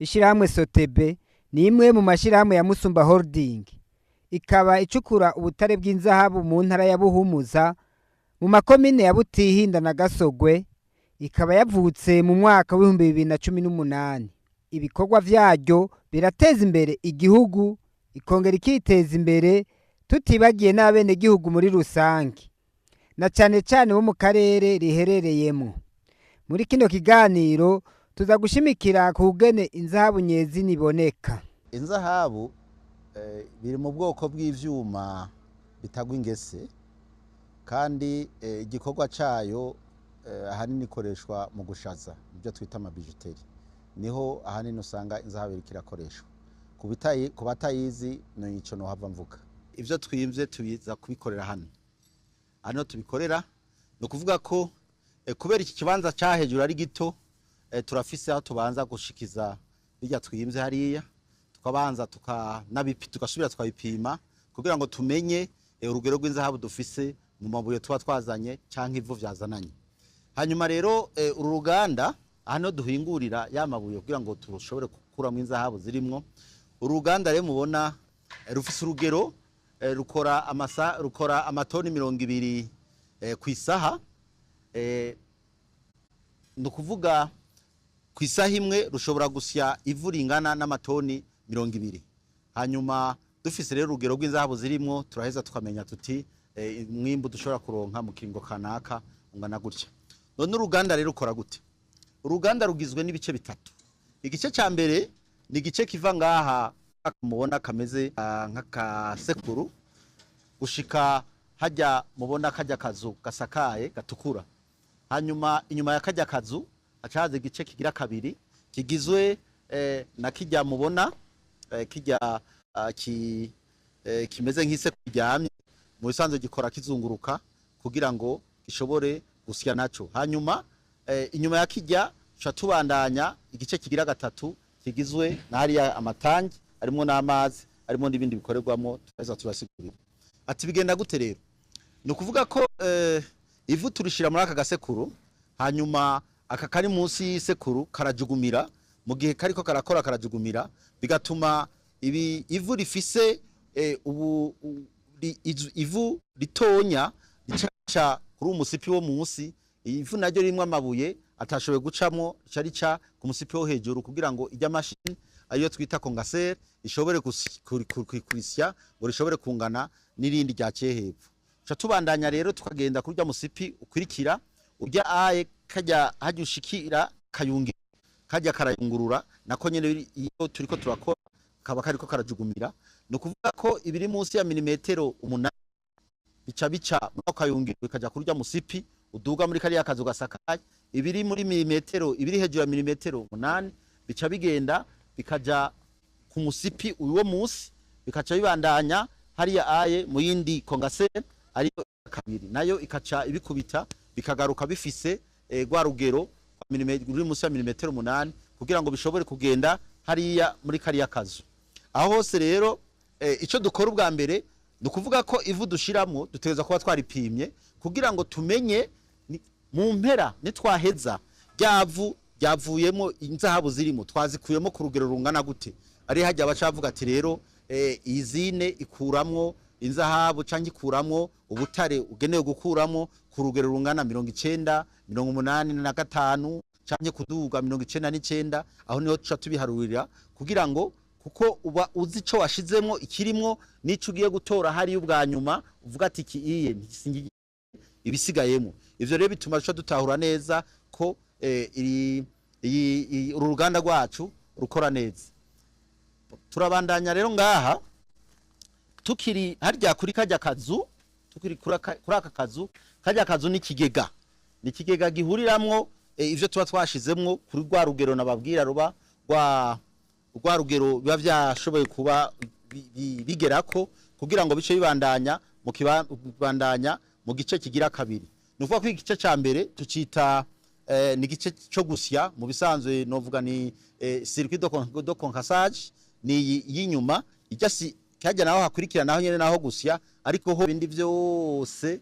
Ishirahamwe Sotebe ni imwe mu mashirahamwe ya Musumba Holding, ikaba icukura ubutare bw'inzahabu mu ntara ya Buhumuza mu makomine ya Butihinda na Gasogwe, ikaba yavutse mu mwaka w'2018. Ibikorwa vyaryo birateza imbere igihugu, ikongera ikiteza imbere, tutibagiye n'abenegihugu muri rusange, na cane cane bo mu karere riherereyemwo. Muri kino kiganiro tuza gushimikira kugene inzahabu nyezina iboneka. Inzahabu biri mu bwoko bw'ivyuma bitagwa ingese, kandi igikorwa cayo ahanini ikoreshwa mu gushaza ibyo twita amabijuteri. Niho ahanini usanga inzahabu iriko irakoreshwa. Ku batayizi nico nohava mvuga. Ivyo twimvye tubiza kubikorera hano. Hano tubikorera ni ukuvuga ko kubera iki kibanza ca hejuru ari gito, turafise aho tubanza gushikiza birya twimvye hariya, tukabanza tugasubira tukabipima kugira ngo tumenye urugero rw'inzahabu dufise mu mabuye tuba twazanye canke ivu vyazananye. Hanyuma rero uru ruganda hano duhingurira ya mabuye kugira ngo tushobore gukuramwo inzahabu zirimwo. Uru ruganda rero mubona rufise urugero, rukora amatoni 20 kw'isaha. Ni ukuvuga kw'isaha imwe rushobora gusya ivu ringana n'amatoni 20. Hanyuma dufise rero urugero rw'inzahabu zirimwo, turaheza tukamenya tuti umwimbu dushobora kuronka mu kiringo kanaka ungana gutya. None uruganda rero rukora gute? Uruganda rugizwe n'ibice bitatu. Igice ca mbere ni igice kiva ngaha mubona kameze nk'akasekuru gushika hajya mubona kajya kazu gasakaye gatukura. Hanyuma inyuma ya kajya kazu hacaza igice kigira kabiri kigizwe na kijya mubona kijya kimeze nk'isekuru iryamye, mu bisanzwe gikora kizunguruka kugira ngo gishobore gusya naco. Hanyuma inyuma ya kijya tuca tubandanya igice kigira gatatu kigizwe na hariya amatangi arimo n'amazi arimo n'ibindi bikorerwamo, tukaza tubasigurira. Ati bigenda gute rero? Ni ukuvuga ko ivu turishira muri aka gasekuru, hanyuma aka kari munsi y'isekuru karajugumira, mu gihe kariko karakora karajugumira, bigatuma ibi ivu rifise ubu ivu ritonya rica kuri umusipi wo munsi, ivu naryo rimwe amabuye atashoboye gucamwo rica rica ku musipi wo hejuru kugira ngo ijya mashini ayo twita kongaseri ishobore kurisya ngo rishobore kungana n'irindi ryaciye hepfo. Tuca tubandanya rero tukagenda kurya musipi ukurikira urya aye kajya hajya ushikira kayungi kajya karayungurura nako nyene iyo turiko turakora kaba kariko karajugumira. Ni ukuvuga ko ibiri munsi ya milimetero 8 bica bica muri kayungiro bikaja kurya musipi uduga muri kariya kazu gasakaye. Ibiri muri milimetero ibiri hejuru ya milimetero 8 bica bigenda bikaja ku musipi uwo munsi, bikaca bibandanya hariya aye mu yindi kongaseri ariyo kabiri nayo ikaca ibikubita bikagaruka bifise rwa rugero ruri munsi ya milimetero 8 kugira ngo bishobore kugenda hariya muri kariya kazu. Aho hose rero ico dukora ubwa mbere ni ukuvuga ko ivu dushiramwo dutegerezwa kuba twaripimye kugira ngo tumenye mu mpera nitwaheza ryavu ryavuyemo inzahabu zirimo twazikuyemo ku rugero rungana gute. Ari hajya bacavuga ati rero izine ikuramwo inzahabu canke ikuramwo ubutare ugenewe gukuramwo ku rugero rungana 90, 85 canke kuduga 99. Aho niho tuca tubiharurira kugira ngo kuko uba uzi ico washizemwo ikirimwo nico ugiye gutora hari ubwa nyuma uvuga ati iki iye ibisigayemo. Ivyo rero bituma tuca dutahura neza ko uru ruganda rwacu rukora neza. Turabandanya rero ngaha tukiri harya kuri kajya kazu, tukiri kuri aka kazu. Kajya kazu ni ikigega, ni ikigega gihuriramwo ivyo tuba twashizemwo kuri rwa rugero nababwira ruba rwa rugero biba vyashoboye kuba bigerako kugira ngo bice bibandanya mu kibandanya mu gice kigira kabiri. Ni ukuvuga ko igice ca mbere tucita ni igice cyo gusya, mu bisanzwe novuga ni circuit de concassage, ni yinyuma ijya si kajya naho hakurikira naho nyene naho gusya, ariko ho bindi vyose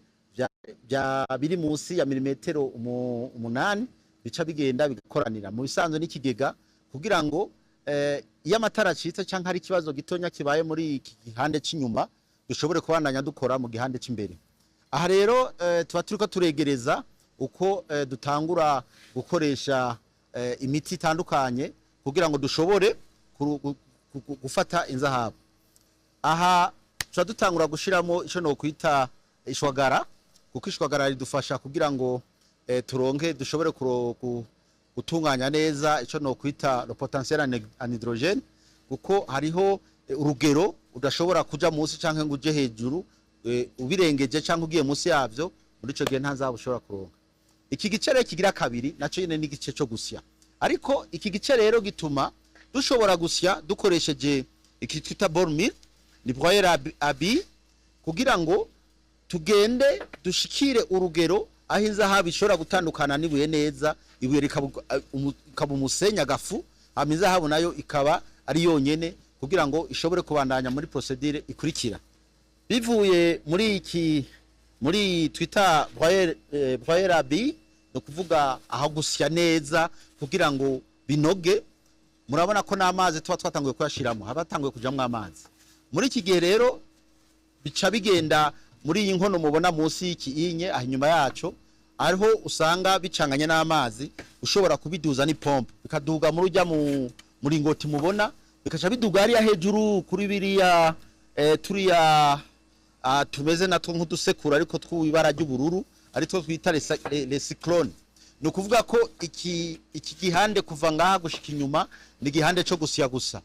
bya biri munsi ya milimetero 8 bica bigenda bigakoranira mu bisanzwe n'ikigega kugira ngo Iyo amatara acitse canke hari ikibazo gitonya kibaye muri iki gihande c'inyuma, dushobore kubandanya dukora mu gihande c'imbere. Aha rero tuba turiko turegereza uko dutangura gukoresha imiti itandukanye kugira ngo dushobore gufata inzahabu. Aha tuba dutangura gushiramo ico nokwita ishwagara, kuko ishwagara ridufasha kugira ngo turonke, dushobore gutunganya neza ico nokwita le potentiel en hydrogène, kuko hariho urugero udashobora kuja munsi canke ngo uje hejuru. Ubirengeje canke ugiye munsi yavyo, muri ico gihe nta nzahabu ushobora kuronka. Iki gice rero kigira kabiri naco nyene ni igice co gusya, ariko iki gice rero gituma dushobora gusya dukoresheje iki twita ball mill, ni broyeur à billes, kugira ngo tugende dushikire urugero aho inzahabu ishobora gutandukana n'ibuye neza, ibuye rikaba umusenyi, agafu, hama inzahabu nayo ikaba ari yonyene, kugira ngo ishobore kubandanya muri procédure ikurikira. Bivuye muri iki, muri twita broyeur à billes, ni ukuvuga aho gusya neza kugira ngo binoge. Murabona ko n'amazi tuba twatanguye kuyashiramo, haba hatanguye kujamwo amazi. Muri iki gihe rero bica bigenda muri iyi nkono mubona munsi y'iki inye aho inyuma yaco, ariho usanga bicanganye n'amazi. Ushobora kubiduza n'ipompe, bikaduga muri ujya mu muringoti mubona, bikaca biduga hariya hejuru kuri biriya turiya tumeze natwo nk'udusekura ariko tw'ibara ry'ubururu, aritwo twita les cyclones. Ni ukuvuga ko iki gihande kuva ngaha gushika inyuma ni igihande co gusya gusa.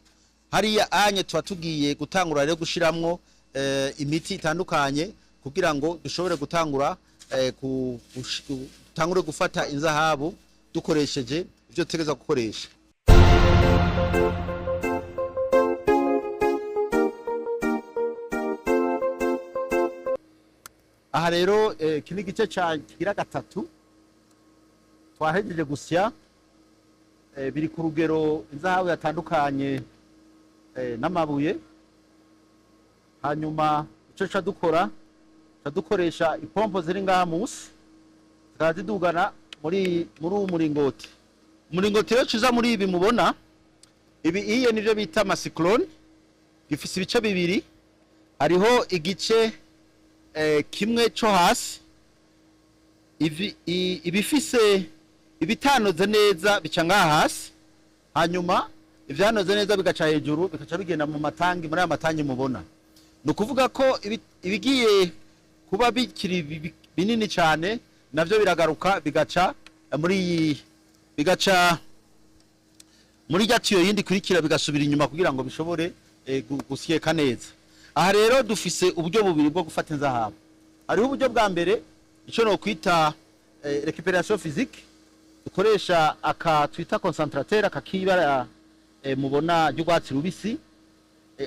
Hariya anye tuba tugiye gutangura rero gushiramwo imiti itandukanye kugira ngo dushobore gutangura dutangure gufata inzahabu dukoresheje ivyo tutegerezwa gukoresha. Aha rero iki ni igice ca kigira gatatu. Twahejeje gusya, biri ku rugero inzahabu yatandukanye n'amabuye. Hanyuma ico ca dukora, ca dukoresha ipompo ziri ngaha musi, zikaba zidugana muri uwu muringoti. Umuringoti rero cuza muri ibi mubona ibi, iye nivyo bita ama cyclone. Gifise ibice bibiri: hariho igice kimwe co hasi, ibifise ibitanoze neza bica ngaha hasi, hanyuma ivyanoze neza bigaca hejuru, bikaca bigenda mu matangi, muri aya matangi mubona. Ni ukuvuga ko ibigiye kuba bikiri binini cyane navyo biragaruka bigaca muri iyi, bigaca muri rya tiyo yindi ikurikira, bigasubira inyuma kugira ngo bishobore gusyeka neza. Aha rero dufise uburyo bubiri bwo gufata inzahabu. Hariho uburyo bwa mbere, icyo nokwita récupération physique, dukoresha aka twita concentrateur, aka kibara mubona ry'urwatsi rubisi.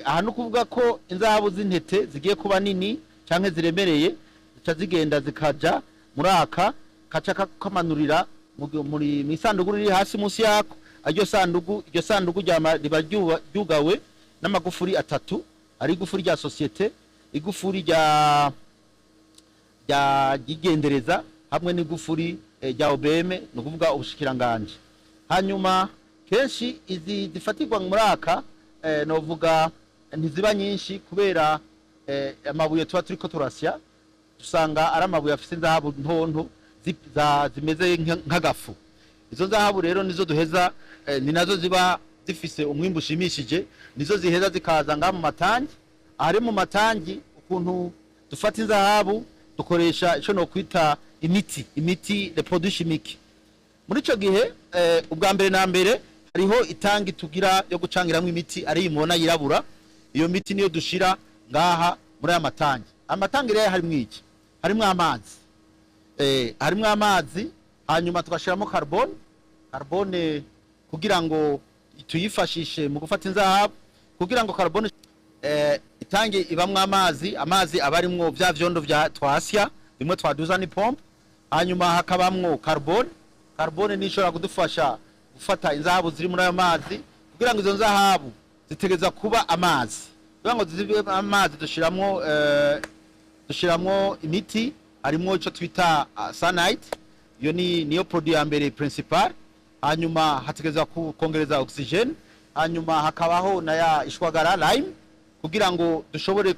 Aha ni ukuvuga ko inzahabu z'intete zigiye kuba nini canke ziremereye zica zigenda zikaja muri aka, kaca kamanurira muri mw'isandugu riri hasi munsi yako. Iryo sandugu riba ryugawe n'amagufuri atatu: ari igufuri rya société, igufuri rya ryigendereza, hamwe n'igufuri rya OBM, ni ukuvuga ubushikiranganje. Hanyuma kenshi izi zifatirwa muri aka, novuga ntiziba nyinshi, kubera amabuye tuba turiko turasya dusanga ari amabuye afise inzahabu ntonto zimeze nk'agafu. Izo nzahabu rero nizo duheza, ni nazo ziba zifise umwimbu ushimishije, nizo ziheza zikaza ngaha mu matangi. Ahari mu matangi, ukuntu dufata inzahabu, dukoresha ico nokwita imiti, les produits chimiques. Muri ico gihe ubwa mbere na mbere hariho itangi tugira yo gucangiramwo imiti, ari mubona yirabura. Iyo miti niyo dushira ngaha muri aya matangi. Amatangi rero harimwo iki? Harimwo amazi, hanyuma tugashiramo carbone, carbone kugira ngo tuyifashishe mu gufata inzahabu. Kugira ngo carbone, itangi ibamwo amazi, amazi aba arimwo vya vyondo vya twasya bimwe twaduza n'ipompe, hanyuma hakabamwo carbone. Carbone niyo ishobora kudufasha gufata inzahabu ziri muri ayo mazi. Kugira ngo izo nzahabu zitegereza kuba amazi, kugira ngo zibe amazi dushiramwo imiti, harimwo ico twita cyanide. Iyo ni niyo produit ya mbere principal. Hanyuma hategereza kongereza oxygène, hanyuma Hanyuma hakabaho na ya ishwagara, lime, kugira ngo dushobore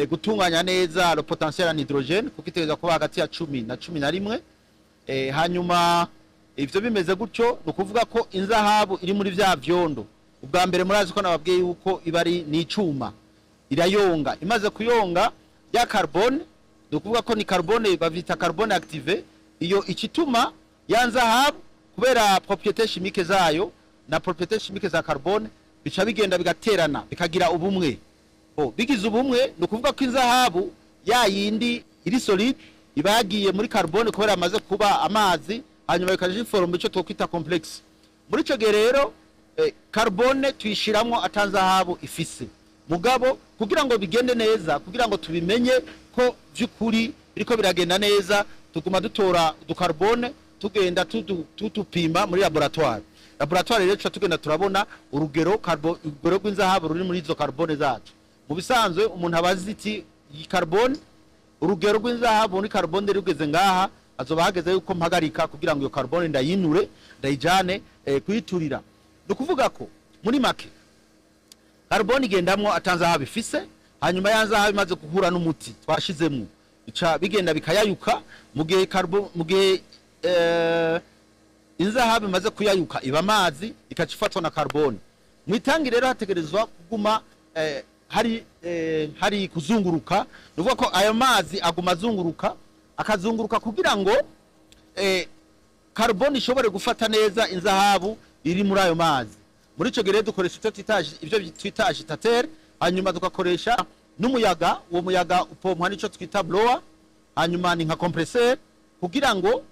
gutunganya neza le potentiel en hydrogène, kuko itegerezwa kuba hagati ya 10 na 11. Hanyuma ivyo bimeze gutyo, ni ukuvuga ko inzahabu iri muri vya vyondo. Ubwa mbere murazi ko nababwiye yuko iba ari n'icuma, irayonga. Imaze kuyonga ya carbone, ni ukuvuga ko ni carbone bavyita carbone active. Iyo ikituma ya nzahabu, kubera propriété chimique zayo na propriété chimique za carbone, bica bigenda bigaterana, bikagira ubumwe. Bo bigize ubumwe, ni ukuvuga ko inzahabu ya yindi iri solide iba yagiye muri carbone kubera amaze kuba amazi, hanyuma bikaja iforoma ico twokwita complexe. Muri ico gihe rero carbone tuyishiramwo atanzahabu ifise. Mugabo kugira ngo bigende neza, kugira ngo tubimenye ko vy'ukuri biriko biragenda neza, tuguma dutora uducarbone, tugenda tutupima muri laboratoire. Laboratoire rero tuca tugenda turabona urugero rw'inzahabu ruri muri izo carbone zacu. Mu bisanzwe umuntu aba azi iti iyi carbone, urugero rw'inzahabu muri carbone rugeze ngaha, azoba hageze yuko mpagarika kugira ngo iyo carbone ndayinure, ndayijane kuyiturira. Ni ukuvuga ko muri make carbone igendamwo atanzahabu ifise. Hanyuma ya nzahabu imaze guhura n'umuti twashizemwo, bica bigenda bikayayuka. Mu gihe inzahabu imaze kuyayuka, iba amazi, ikaca ifatwa na carbone. Mu itangi rero hategerezwa kuguma hari kuzunguruka. Ni ukuvuga ko ayo mazi aguma azunguruka, akazunguruka kugira ngo carbone ishobore gufata neza inzahabu iri muri ayo mazi. Muri ico gihe rero dukoresha ivyo twita agitateur, hanyuma tugakoresha n'umuyaga. Uwo muyaga upompwa n'ico twita blower, hanyuma ni nka compresseur, kugira ngo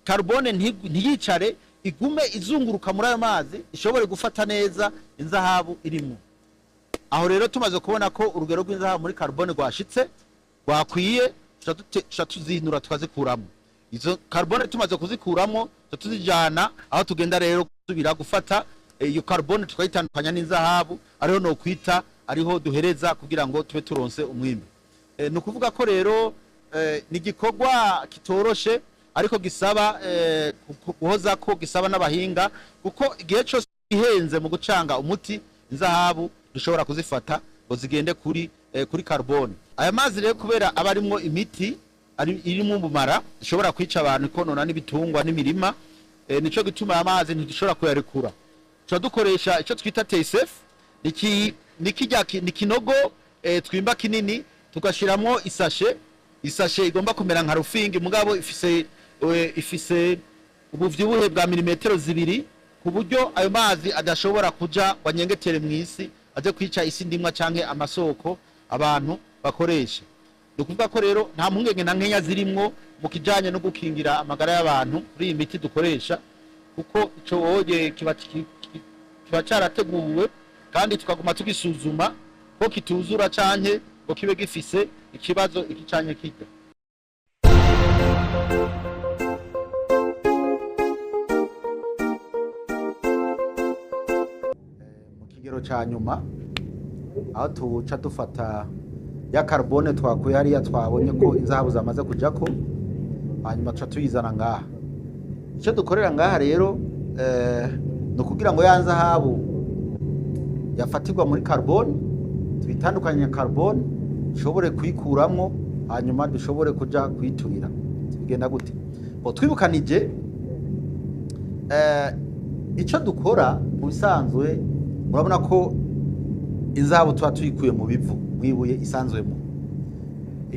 carbone ntiyicare, igume izunguruka muri ayo mazi, ishobore gufata neza inzahabu irimo. Aho rero tumaze kubona ko urugero rw'inzahabu muri carbone rwashitse, rwakwiye, tuca tuzinura, tukazikuramo izo carbone. Tumaze kuzikuramo, tuca tuzijana aho tugenda rero gusubira gufata iyo carbone, tukayitandukanya n'inzahabu, ariho no kwita ariho duhereza kugira ngo tube turonse umwimbu. Ni ukuvuga ko rero ni igikorwa kitoroshe, ariko gisaba guhoza ko gisaba n'abahinga, kuko igihe cyose ihenze mu gucanga umuti, inzahabu dushobora kuzifata ngo zigende kuri carbone. Aya mazi rero, kubera aba arimwo imiti irimwo ubumara ishobora kwica abantu, ikonona n'ibitungwa n'imirima, nico gituma aya mazi ntidushobora kuyarekura. Tuba dukoresha icyo twita TSF. Ni kinogo twimba kinini, tugashiramwo isashe. Isashe igomba kumera nka rufingi, mugabo ifise ubuvyibuhe bwa milimetero 2, ku buryo ayo mazi adashobora kuja ngo anyengetere mw'isi, aze kwica isi ndimwa canke amasoko abantu bakoresha. Ni ukuvuga ko rero nta mpungenge na nkenya zirimwo mu kijanye no gukingira amagara y'abantu kuri iyi miti dukoresha, kuko ico woye kiba carateguwe, kandi tukaguma tugisuzuma ko kituzura canke ngo kibe gifise ikibazo iki canke kirya. Mu kigero ca nyuma, aho tuca dufata ya carbone twakuye hariya, twabonye ko inzahabu zamaze kujako, hanyuma tuca tuyizana ngaha. Icyo dukorera ngaha rero ni ukugira ngo ya nzahabu yafatirwa muri carbone tuyitandukanye na carbone, dushobore kuyikuramwo, hanyuma dushobore kuja kuyiturira. Bigenda gute? Bo twibukanije icyo dukora mu bisanzwe, murabona ko inzahabu tuba tuyikuye mu bivu, mu ibuye isanzwemo,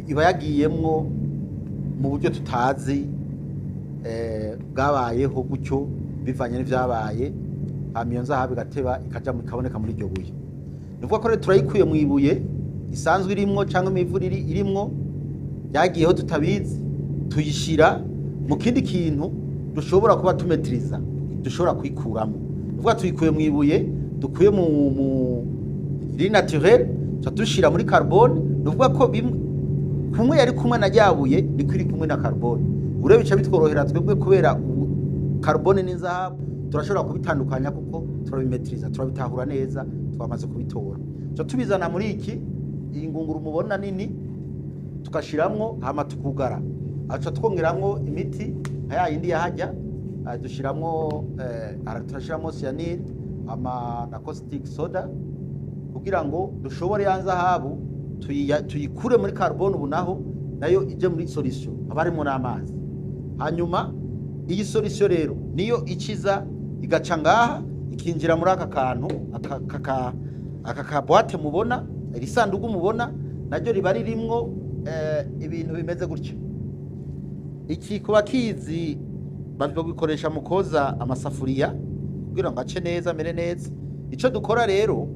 iba yagiyemwo mu buryo tutazi, bwabayeho gutyo bivanye n'ivyabaye, hama iyo nzahabu igateba ikaja ikaboneka muri iryo buye. Ni ukuvuga ko rero turayikuye mu ibuye isanzwe irimwo cyangwa mu ivu irimwo ryagiyeho tutabizi, tuyishira mu kindi kintu dushobora kuba tumetiriza, dushobora kuyikuramo. Ni ukuvuga tuyikuye mu ibuye dukuye mu iri naturel, tuca dushira muri carbone. Ni ukuvuga ko kumwe yari kumwe na ryabuye niko iri kumwe na carbone. Ubu rero bica bitworohera twebwe, kubera ubu carbone n'inzahabu turashobora kubitandukanya, kuko turabimetiriza, turabitahura neza, twamaze kubitora. Tuca tubizana muri iyi ngunguru mubona nini, tugashiramwo, hama tukugara. Aca twongeramwo imiti nka ya yindi yahajya, dushiramwo, turashiramwo cyanure. ama na caustic soda kugira ngo dushobore ya nzahabu tuyikure muri carbone, ubu naho nayo ije muri solution haba harimo n'amazi. Hanyuma iyi solution rero niyo ikiza igaca ngaha ikinjira muri aka kantu aka ka boîte mubona, iri sanduku mubona naryo riba ririmwo ibintu bimeze gutya. Iki kuba kizi babikoresha mu koza amasafuriya kugira ngo ace neza amere neza. Ico dukora rero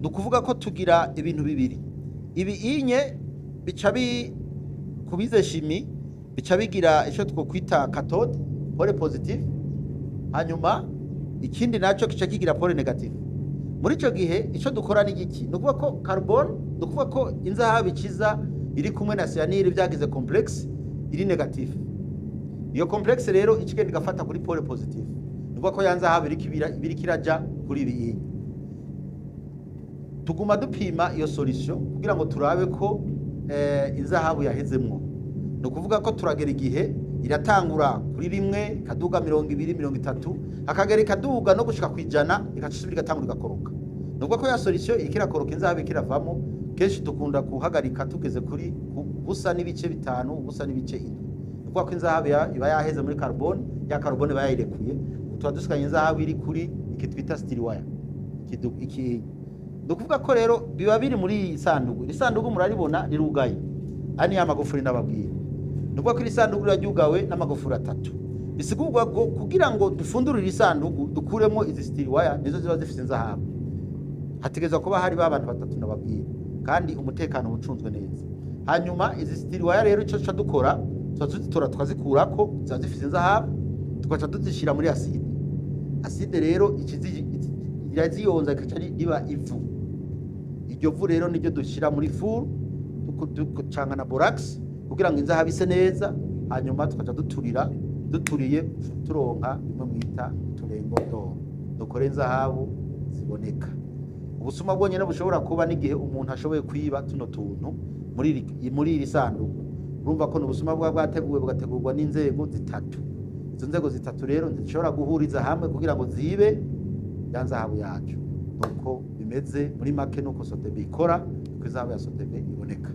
ni ukuvuga ko tugira ibintu bibiri. Ibi inye bica bi kubize chimie bica bigira ico twokwita cathode, pôle positif, hanyuma ikindi naco kica kigira pôle négatif. Muri ico gihe ico dukora ni giki? Ni ukuvuga ko carbone, ni ukuvuga ko inzahabu ikiza iri kumwe na cyanure byagize complexe iri négatif. Iyo complexe rero ikigenda igafata kuri pôle positif, ni ukuvuga ko ya nzahabu iriko iraja kuri ibi inye. Tuguma dupima iyo solution kugira ngo turabe ko inzahabu yahezemwo. Ni ukuvuga ko turagera igihe iratangura kuri 1 ikaduga 20, 30, hakagera ikaduga no gushika kwijana, igaca isubira igatangura igakoroka. Ni ukuvuga ko ya solution iriko irakoroka, inzahabu iriko iravamo. Kenshi dukunda guhagarika tugeze kuri 0.5, 0.7. Ni ukuvuga ko inzahabu iba yaheze muri carbone, ya carbone iba yayirekuye. Tuba dusiganye inzahabu iri kuri iki twita steel wire. Iki ni ukuvuga ko rero biba biri muri iyi sanduku. Iri sanduku muraribona rirugaye, aya ni ya magufuri ndababwira. Ni ukuvuga ko iri sanduku riba ryugawe n'amagufuri 3. Bisigurwa ko kugira ngo dufundure iri sanduku dukuremo izi steel wire nizo ziba zifite inzahabu, hategerezwa kuba hari ba bantu 3 nababwira, kandi umutekano ucunzwe neza. Hanyuma izi steel wire rero ico tuca dukora, tuba tuzitora tukazikurako, ziba zifite inzahabu, tugaca tuzishira muri acide. Acide rero iraziyonza ikaca riba ivu. Iryo vu rero niryo dushyira muri four, ducanga na borax kugira ngo inzahabu ise neza. Hanyuma tukaca duturira, duturiye turonka bimwe mwita uturengo d'or, dukore inzahabu ziboneka. Ubusuma bwonyene bushobora kuba n'igihe umuntu ashoboye kwiba tuno tuntu muri iri sanduku. Urumva ko n'ubusuma bwa bwateguwe bugategurwa n'inzego zitatu. Izo nzego zitatu rero zishobora guhuriza hamwe kugira ngo zibe ya nzahabu yacu. Nuko bimeze muri make, nuko Sotebu ikora, uko izahabu ya Sotebu iboneka.